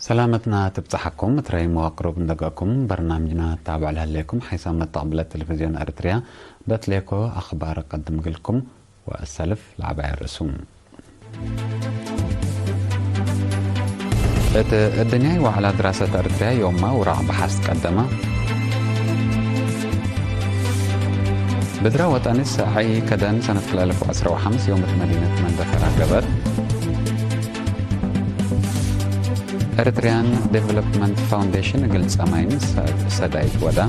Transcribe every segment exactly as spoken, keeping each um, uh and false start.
ሰላመትና ትብጸሐኩም፣ እትረይም ወቅሩብ እንደገእኩም በርናምጅና ትታብዕ ለህሌኩም፣ ሓይሳም መተቅብለት ቴሌቪዝዮን ኤረትርያ፣ ደትሌኮ አኽባር እቀድም እግልኩም፣ ወአሰልፍ ለዐባይ ርእሱ። እት እድንያይ ወዐላ ድራሰት ኤረትርያ ዮማ ውራቅ በሐስ ቀደመ። ብድረ ወጠኒ ሰዐይ ከደን ሰነት ክልኤ አልፍ ወዐስራ ወሐምስ ዮም እት መዲነት መንደፈራ ገብአት። ኤሪትሪያን ዴቨሎፕመንት ፋውንዴሽን እግል ጸማይን ሰ-፣ ሰዳይት ወዳ።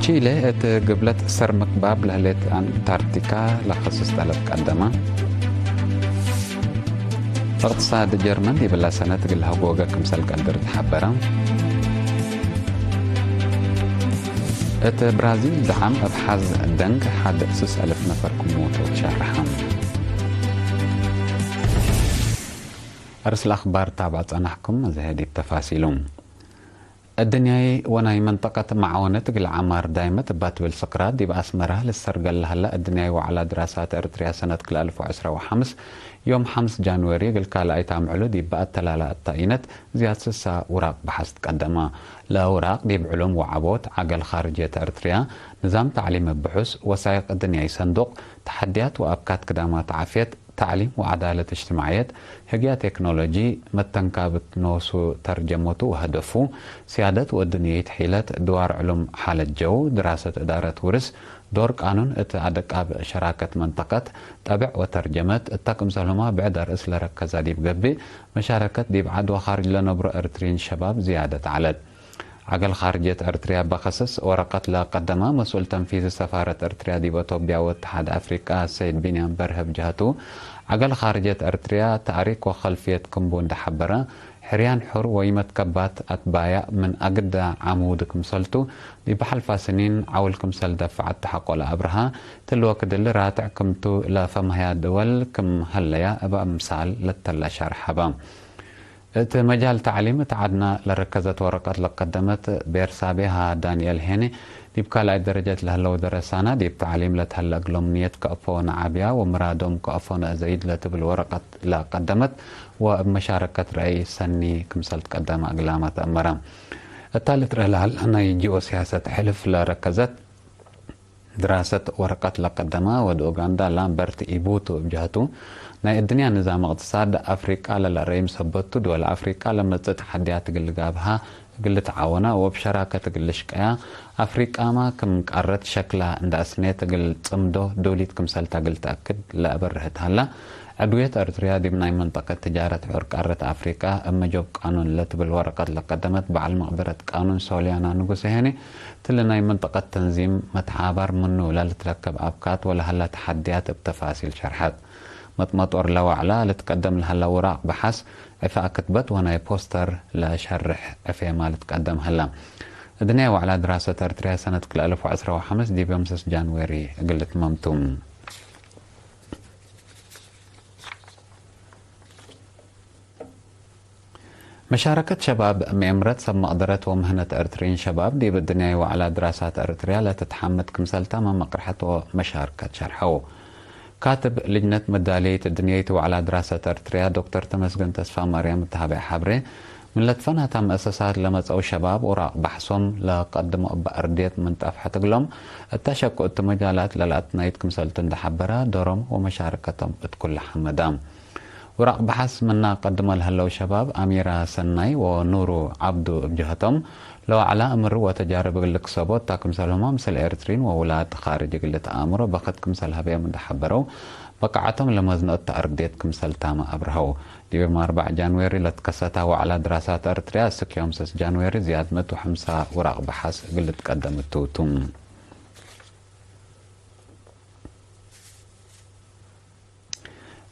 ቺሌ እት ግብለት ሰር ምክባብ ለህሌት አንታርክቲካ ለክስስ ጠለብ ቀደመ። እቅትሳድ ጀርመን ዲብላ ሰነት እግል ሀጎገ ክምሰል ቀድር ተሐበረ። እት ብራዚል ደዓም እብ ሐዝ ደንግ ሐድ ስስ አልፍ ነፈር ክም ሞተው ተሸርሐ። አርስ ለአኽባር ታብዐ ጸናሕኩም፣ አዜ ዲብ ተፋሲሉ። እድንያይ ወናይ መንጠቀት መዓወነት እግል ዐማር ዳይመት እባ ትብል ፍክራ ዲብ አስመረ ልሰርገል ለሀለ እድንያይ ወዐላ ድራሳት ኤረትርያ ሰነት ክልኤ አልፍ ወዐስራ ወሐምስ ዮም ሐምስ ጃንዌሪ እግል ካልኣይት አምዕሉ ዲብ አተላላ እታኢነት ዝያድ ስሳ ውራቅ በሐስ ትቀደመ። ለውራቅ ዲብ ዕሉም ወዐቦት፣ ዐገል ኻርጅየት ኤረትርያ፣ ንዛም ተዕሊም እብ ብሑስ፣ ወሳይቅ እድንያይ ሰንዱቅ፣ ተሐድያት ወአብካት ክዳማት ዓፍየት፣ ተዕሊም ወዐዳለት እጅትማዕየት፣ ህግያ ቴክኖሎጂ፣ መተንካብት ኖሱ ተርጀመቱ ወሀደፉ፣ ስያደት ወእድንየይት ሒለት፣ ድዋር ዕሉም ሓለት ጀው፣ ድራሰት እዳረት ውርስ፣ ዶር ቃኑን እት አደቃብ ሸራከት መንጠቀት፣ ጠብዕ ወተርጀመት፣ እተ ክምሰልሁመ ብዕድ አርእስ ለረከዛ ዲብ ገብእ፣ መሻረከት ዲብ ዐድ ወኻርጅ ለነብሮ ኤረትርዪን ሸባብ ዝያደት ዐለት። ዐገል ኻርጅየት ኤረትርያ በከሰስ ወረቀት ለቀደመ መስኡል ተንፊዚ ሰፋረት ኤረትርያ ዲብ አቶብያ ወእትሓድ አፍሪቃ ሰይድ ቢንያም በርሀ ብጀሀቱ፣ ዐገል ኻርጅየት ኤረትርያ ተእሪክ ወከልፍየት ክምቡ እንዴ ሐበረ፣ ሕርያን ሑር ወይመትከባት አትባያእ ምን አግደ ዐሙድ ክምሰልቱ፣ ዲብ ሐልፋ ስኒን ዐውል ክምሰል ደፈዐት ተሐቆ ለአብርሀ፣ ትል ወክድ እሊ ራትዕ ክምቱ ለፈምህያ ድወል ክም ሀለያ እበ አምሳል ለተለ ሻርሕ ሀበ። እት መጃል ተዕሊም እት ዐድና ለረከዘት ወረቀት ለቀደመት ቤርሳቤሃ ዳንኤል ሄኔ፣ ዲብ ካልኣይ ደረጀት ለህለው ደረሳና፣ ዲብ ተዕሊም ለትሀለ እግሎም ንየት ከአፎ ነዓብያ ወምራዶም ከአፎ ነአዘይድ ለትብል ወረቀት ለቀደመት ወእብ መሻረከት ረአይ ሰኒ ክምሰል ትቀደመ እግላመ ተአመረ። እታ ልትረአ ለሀለ ናይ ጂኦሲያሰት ሕልፍ ለረከዘት፣ ድራሰት ወረቀት ለቀደመ ወድ ኡጋንዳ ላምበርት ኢቡቱ እብ ጀህቱ፣ ናይ እድንያ ንዛም እቅትሳድ አፍሪቃ ለለአረይም ሰበት ቱ፣ ድወል አፍሪቃ ለመጽእ ተሐድያት እግል ልጋብሃ እግል ልትዓወና ወእብ ሸራከት እግል ልሽቀያ፣ አፍሪቃመ ክም ቃረት ሸክላ እንደ አስኔት እግል ጽምዶ ዶሊት ክምሰልታ እግል ተአክድ ለአበርህ ተሀላ። ዕድውየት ኤረትርያ ዲብ ናይ መንጠቀት ትጃረት ሑር ቃረት አፍሪቃ እብ መጆብ ቃኑን ለትብል ወረቀት ለቀደመት በዐል መቅደረት ቃኑን ሶልያና ንጉሴ ሄኔ፣ እትሊ ናይ መንጠቀት ተንዚም መትሓባር ምኑ ለልትረከብ አብካት ወለሀለ ተሐድያት እብ ተፋሲል ሸርሐት። መጥመጦር ለወዕላ ልትቀደም ለሀለ ውራቅ በሐስ ዕፌ አክትበት ወናይ ፖስተር ለሸርሕ ዕፌማ ልትቀደም ሀለ። እድንያይ ወዕላ ድራሰት ኤረትርያ ሰነት ክልኤ አልፍ ወዐስራ ወሐምስ ዲብ ዮም ሰስ ጃንዌሪ እግል ልትመም ቱ። መሻረከት ሸባብ ምኤምረት ሰብ መቅደረት ወምህነት ኤረትርዪን ሸባብ ዲብ እድንያይ ወዐላ ድራሳት ኤረትርያ ለትትሐመድ ክምሰልታመ መቅርሐት ወመሻርከት ሸርሐው። ካትብ ልጅነት መዳልየት እድንየይት ወዐላ ድራሳት ኤረትርያ ዶክተር ተመስገን ተስፋማርያም እት ሀበ ሐብሬ፣ ምን ለትፈናታ መአሰሳት ለመጽአው ሸባብ ውራቅ በሐሶም ለቀድሞ እበ አርድየት ምን ጠፍሐት እግሎም እተ ሸቁ እት መጃላት ለለአትናይት ክምሰልቱ እንዴ ሐበረ፣ ዶሮም ወመሻረከቶም እት ኩለ ሐመዳ። ውራቅ በሐስ ምና ቀድመ ለህለው ሸባብ አሚራ ሰናይ ወኑሩ ዐብዱ እብ ጀሀቶም፣ ለወዐላ እምር ወተጃርብ እግል ልክሰቦ እታ ክምሰልሁመ ምስል ኤረትርዪን ወውላድ ኻርጅ እግል ልትአምሮ በክት ክምሰል ሀበዮም እንዴ ሐበረው፣ በቃዐቶም ለመዝነኦ እተ አርድየት ክምሰልታመ አብርሀው። ዲብ ዮም አርበዕ ጃንዌሪ ለትከሰታ ወዐላ ድራሳት ኤረትርያ፣ እስክ ዮም ሰስ ጃንዌሪ ዝያድ ምእት ወሐምሳ ውራቅ በሐስ እግል ልትቀደም እቱ ቱ።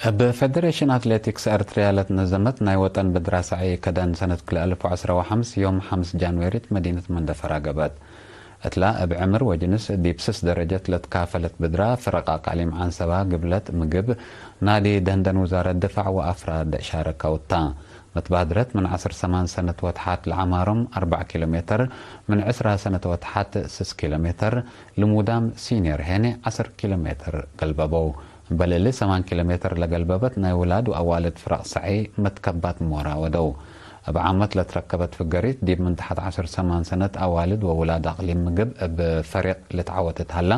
እብ ፌደሬሽን አትሌቲክስ ኤረትርያ ለትነዘመት ናይ ወጠን ብድራሰ ዐይ ከደን ሰነት ክልኤ አልፍ ወዐስራ ወሐምስ ዮም ሐምስ ጃንዌሪ እት መዲነት መንደፈራ ገብአት። እትላ እብ ዕምር ወጅንስ ዲብ ስስ ደረጀት ለትካፈለት ብድራ፣ ፍረቅ አቃሊም ዐንሰባ፣ ግብለት፣ ምግብ፣ ናዲ ደንደን ውዛረት ድፋዕ ወአፍራድ ሻረከው ታ። መትባድረት ምን ዐስር ሰማን ሰነት ወተሓት ለዐማሮም አርበዕ ኪሎ ሜተር፣ ምን ዕስራ ሰነት ወተሓት ስስ ኪሎ ሜተር፣ ልሙዳም ሲንየር ሄኔ ዐስር ኪሎ ሜተር ገልበበው። እበ ልእሊ ሰማን ኪሎ ሜትር ለገልበበት ናይ ውላድ ወአዋልድ ፍረቅ ሰዐይ መትከባት ሞራ ወደው። እብ ዓመት ለትረከበት ፍገሪት፣ ዲብ ምን ተሐት ዐስር ሰማን ሰነት አዋልድ ወውላድ አቅሊም ምግብ እብ ፈሪቅ ልትዓወት እት ሀላ፣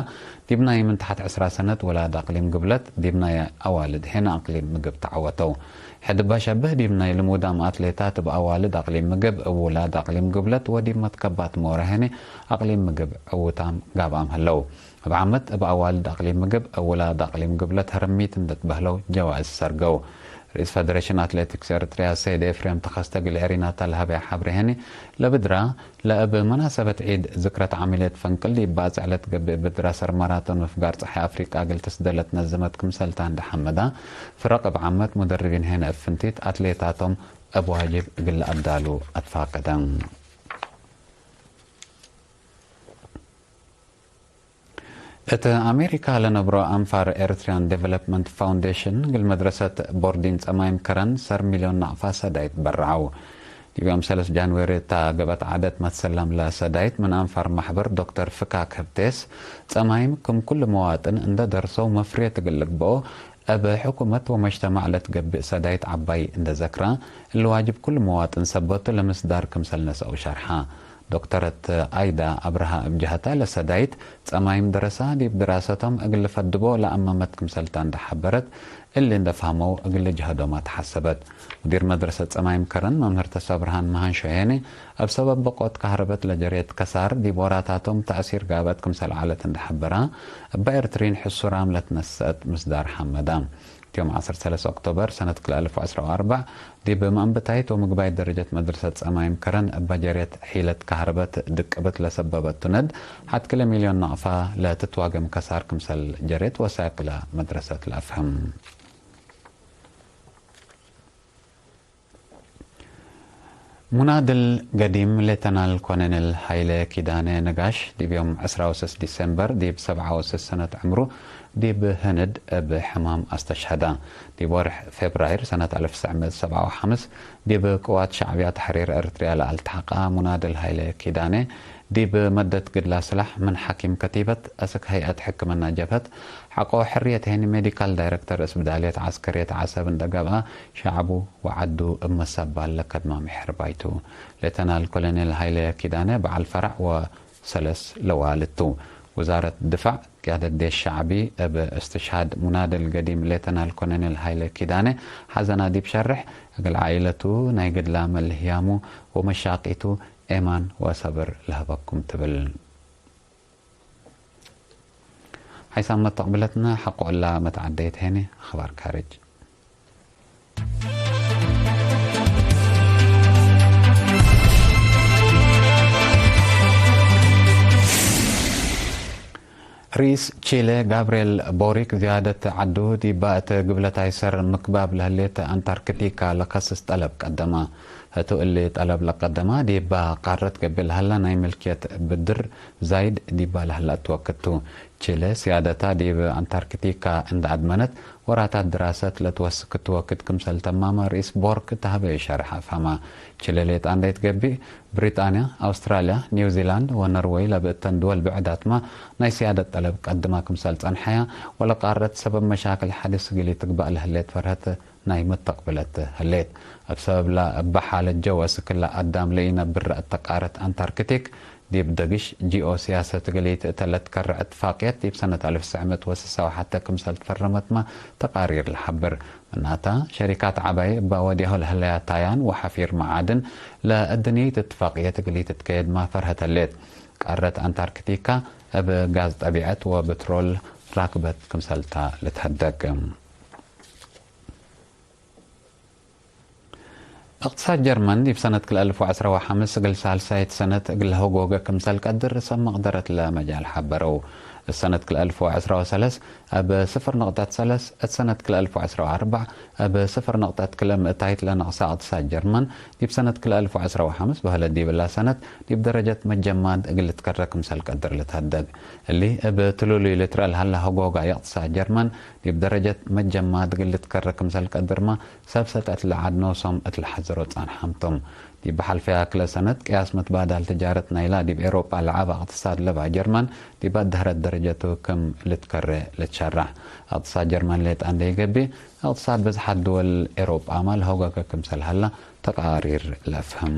ዲብ ናይ ምን ተሐት ዕስራ ሰነት ውላድ አቅሊም ግብለት፣ ዲብ ናይ አዋልድ ሄነ አቅሊም ምግብ ተዓወተው። ሕድ እባ ሸብህ፣ ዲብ ናይ ልሙዳም አትሌታት እብ አዋልድ አቅሊም ምግብ፣ እብ ውላድ አቅሊም ግብለት ወዲብ መትከባት ሞራ ሄነ አቅሊም ምግብ ዕውታም ጋብአም ህለው። እብ ዓመት እብ አዋልድ አቅሊም ምግብ፣ እብ ውላድ አቅሊም ግብለት ህርሚት እንዴ ትበህለው ጀዋእዝ ሰርገው። ርኢስ ፈደሬሽን አትሌቲክስ ኤርትርያ ሰይድ ኤፍሬም ተኸስተ እግል ኤሪናታ ለሀበየ ሐብሬ ህኒ፣ ለብድራ ለእብ መናሰበት ዒድ ዝክረት ዐመልየት ፈንቅል ዲብ ባጽዕ ለትገብእ ብድር አሰር ማራቶን ምፍጋር ጸሓይ አፍሪቃ እግል ትስደ ለትነዘመት ክምሰልታ እንዴ ሐመዳ፣ ፍረቅ እብ ዓመት ሙደርቢን ሄነ እብ ፍንቲት አትሌታቶም እብ ዋጅብ እግል ለአዳሉ አትፋቀደ። እት አሜሪካ ለነብሮ አንፋር ኤሪትሪያን ዴቨሎፕመንት ፋውንዴሽን እግል መድረሰት ቦርዲን ጸማይም ከረን ሰር ሚልዮን ናቅፋ ሰዳይት በረዐው። ዲብ ዮም ሰለስ ጃንዌሪ እታ ገብአት ዐደት መትሰላም ለሰዳይት ምን አንፋር ማሕበር ዶክተር ፍካክ ህብቴስ፣ ጸማይም ክም ኩሉ መዋጥን እንደ ደርሰው መፍሬት እግል ልግበኦ፣ እብ ሕኩመት ወመጅተማዕ ለትገብእ ሰዳይት ዐባይ እንደ ዘክራ፣ እሊ ዋጅብ ኩሉ መዋጥን ሰበቱ ለምስዳር ክምሰል ነስአው ሸርሓ። ዶክተረት አይዳ አብርሃ እብ ጀሀታ፣ ለሰዳይት ጸማይም ደረሳ ዲብ ድራሰቶም እግል ልፈድቦ ለአመመት ክምሰልታ እንደ ሐበረት፣ እሊ እንደ ፈሀመው እግል ልጅሀዶማ ተሐሰበት። ሙዲር መድረሰት ጸማይም ከረን መምህር ተስፋብርሃን መሃንሾ ሄኒ፣ እብ ሰበብ ብቆት ከህረበት ለጀሬት ከሳር ዲብ ወራታቶም ተእሲር ጋብአት ክምሰል ዐለት እንደ ሐበራ፣ እበ ኤርትሪን ሕሱራም ለትነሰአት ምስዳር ሐመዳ። እት ዮም ዐሰርተ ሰለስ ኦክቶበር ሰነት ክልኤ አልፍ ወዐስራ ወአርበዕ፣ ዲብ መአንብታይት ወምግባይት ደረጀት መድረሰት ጸማይም ከረን እበ ጀሬት ሒለት ከህረበት ድቅብት ለሰበበቱ ነድ፣ ሐድ ክልኤ ሚልዮን ናቅፋ ለትትዋገም ከሳር ክምሰል ጀሬት ወሳይቅ ለመድረሰት ለአፍህም። ሙናድል ገዲም ሌተናል ኮሎኔል ሀይለ ኪዳነ ነጋሽ፣ ዲብ ዮም ዕስራ ወሰስ ዲሴምበር ዲብ ሰብዓ ወሰስ ሰነት ዕምሩ ዲብ ህንድ እብ ሕማም አስተሽሀዳ። ዲብ ወርሕ ፌብራይር ሰነት አልፍ ትስዕ ምእት ሰብዓ ወሐምስ፣ ዲብ ቅዋት ሸዕብያ ተሕሪር ኤርትርያ ለአልተሐቀ ሙናድል ሀይለ ኪዳነ፣ ዲብ መደት ግድላ ስላሕ ምን ሐኪም ከቲበት አስክ ሀይአት ሕክምና ጀብሀት ሐቆ ሕርየት ሄኒ ሜዲካል ዳይረክተር እስብዳልየት ዐስከርየት ዐሰብ እንደ ገብአ፣ ሸዕቡ ወዐዱ እብ መሰባል ለከድማሚ ሕርባይቱ። ሌተናል ኮሎኔል ሀይለ ኪዳነ በዐል ፈረዕ ወሰለስ ለዋልድ ቱ። ውዛረት ድፋዕ ቅያደት ዴሽ ሸዕቢ እብ እስትሽሃድ ሙናድል ገዲም ሌተናል ኮሎኔል ሀይለ ኪዳነ ሐዘና ዲብ ሸርሕ፣ እግል ዓኢለቱ ናይ ግድላመ ለህያሙ ወመሻቂቱ ኤማን ወሰብር ለሀበኩም ትብል። ሓይሳም መተቅብለትነ ሐቆ እላ መትዓደየት ሄኒ። አኽባር ካርጅ። ርኢስ ቺለ ጋብርኤል ቦሪክ ዝያደት ዐዱ ዲባ እት ግብለት አይሰር ምክባብ ለህሌት አንታርክቲካ ለከስስ ጠለብ ቀደመ። ህቱ እሊ ጠለብ ለቀደማ ዲባ ቃረት ገብእ ለሀላ ናይ ምልክየት ብድር ዛይድ ዲባ ለሀላ እት ወክድ ቱ። ቺለ ስያደታ ዲብ አንታርክቲካ እንደ አድመነት ወራታት ድራሰት ለትወስክ እት ወክድ ክምሰል ተማመ ርኢስ ቦርክ ተሀበ ሸርሐ አፍሀማ። ቺለ ሌጣ እንደ ትገብእ ብሪጣንያ፣ አውስትራልያ፣ ኒውዚላንድ ወኖርወይ ለብእተን ድወል ብዕዳትማ ናይ ስያደት ጠለብ ቀድማ ክምሰል ጸንሐያ ወለቃረት ሰበብ መሻክል ሐዲስ እግል ኢትግባእ ለህሌት ፈርሀት ናይ መተቅብለት ህሌት። እብ ሰበብለ እበ ሓለት ጀው አስክለ አዳም ለኢነብር እተ ቃረት አንታርክቲክ፣ ዲብ ደግሽ ጂኦ ሲያሰት እግል ኢትእተ ለትከረዕ እትፋቅየት ዲብ ሰነት አልፍ ትስዕ ምእት ወስሳ ወሐተ ክምሰል ትፈረመትመ ተቃሪር ለሐብር። ምናተ፣ ሸሪካት ዐባይ እበ ወዴሆ ለህለያ ታያን ወሐፊር መዓድን ለእድንይት እትፋቅየት እግል ኢትትከየድመ ፈርሀት ህሌት። ቃረት አንታርክቲካ እብ ጋዝ ጠቢዐት ወብትሮል ራክበት ክምሰልታ ልትሀደግ። እቅትሳድ ጀርመን ዲብ ሰነት ክልኤ አልፍ ወዐስራ ወሐምስ እግል ሳልሳይት ሰነት እግል ለሀጎገ ክምሰል ቀድር ሰብ መቅደረት ለመጃል ሐበረው። እት ሰነት ክልኤ አልፍ ወዐስራ ወሰለስ እብ ስፍር ነቅጠት ሰለስ፣ እት ሰነት ክልኤ አልፍ ወዐስራ ወአርበዕ እብ ስፍር ነቅጠት ክልኤ ምእታይት ለነቅሳ እቅትሳድ ጀርመን፣ ዲብ ሰነት ክልኤ አልፍ ወዐስራ ወሐምስ በህለት ዲብላ ሰነት ዲብ ደረጀት መጀማድ እግል ልትከረ ክምሰል ቀድር ልትሀደግ። እሊ እብ ትሉሉይ ልትረአ ለሀለ ሀጎጋይ እቅትሳድ ጀርመን ዲብ ደረጀት መጀማድ እግል ልትከረ ክምሰል ቀድርመ ሰብ ሰጠት ለዐድ ኖሶም እት ለሐዘሮ ጸንሐም ቶም። ዲብ ሐልፈያ ክለ ሰነት ቅያስ መትባዳል ትጃረት ናይላ ዲብ ኤሮጳ ለዐበ እቅትሳድ ለባ ጀርመን ዲብ አድሀረት ደረጀቱ ክም ልትከሬ ልትሸረሕ። እቅትሳድ ጀርመን ሌጣ እንዴ ኢገብእ፣ እቅትሳድ ብዝሓት ድወል ኤሮጳመ ለሀጎገ ክምሰል ሀላ ተቃሪር ለአፍህም።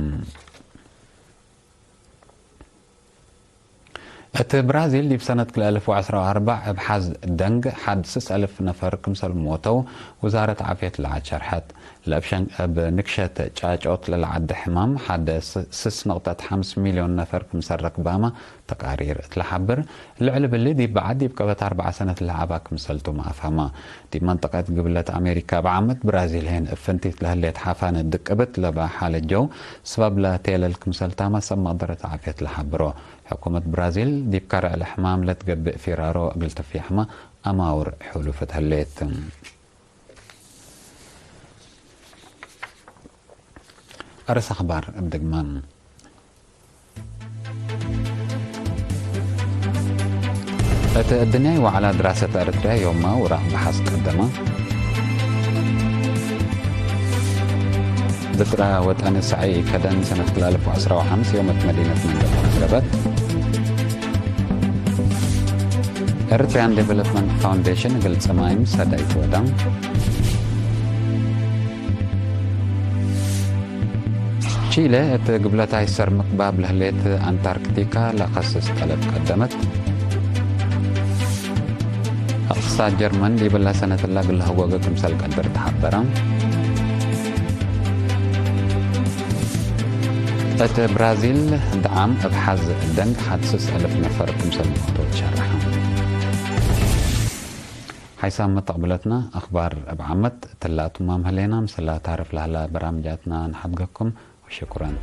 እት ብራዚል ዲብ ሰነት ክልኤ አልፍ ወዐስራ ወአርበዕ እብ ሐዝ ደንግ ሐድ ስስ አልፍ ነፈር ክምሰል ሞተው ውዛረት ዓፍየት ለዐድ ሸርሐት። ለእብ ሸን-፣ እብ ንክሸት ጫጮት ለለዐደ ሕማም ሐደ ስ-፣ ስስ ነቅጠት ሐምስ ሚልዮን ነፈር ክምሰል ረክባመ ተቃሪር እት ለሐብር። ልዕሊ ብሊ ዲብ በዐድ ዲብ ቀበት አርበዕ ሰነት ለሀባ ክምሰልቱም አፍሀማ። ዲብ መንጠቀት ግብለት አሜሪካ እብ ዓመት ብራዚል ሄን እብ ፍንቲት ለህሌት ሐፋነ ድቅብት ለባ ሓለት ጀው ስበብ ለቴለል ክምሰልታመ ሰብ መቅደረት ዓፍየት ለሐብሮ። ሕኩመት ብራዚል ዲብ ከረዕ ለሕማም ለትገብእ ፊራሮ እግል ትፍያሕመ አማውር ሑሉፍት ህሌት። አርስ አኽባር እብ ድግመ። እት እድንያይ ወዐላ ድራሰት ኤረትርያ ዮማ ውራቅ በሐስ ቀደመ። ብጥረ ወጠኒ ሰዐይ ከደን ሰነት ክልኤ አልፍ ወዐስራ ወሐምስ ዮመት መዲነት መንደፈራ ገብአት። ኤረትርያን ዴቨሎፕመንት ፋውንዴሽን እግል ጽማይም ሰዳይት ወዳ። ቺለ እት ግብለታይ ሰር ምቅባብ ለህሌት አንታርክቲካ ለከስስ ጠለብ ቀደመት። እቅትሳድ ጀርመን ዲብለ ሰነት እላ እግል ለሀጎገ ክምሰል ቀድር ተሐበረ። እት ብራዚል ደዓም እብ ሐዝ ደንግ ሐድ ስስ አልፍ ነፈር ክምሰል ሞቶ ተሸረሐ። ሓይሳም መተቅብለትና አኽባር እብ ዓመት ትላቱ ማም ህሌና፣ ምስላ ታርፍ ለህላ በራምጃትና ነሓድገኩም ወሽኩረን።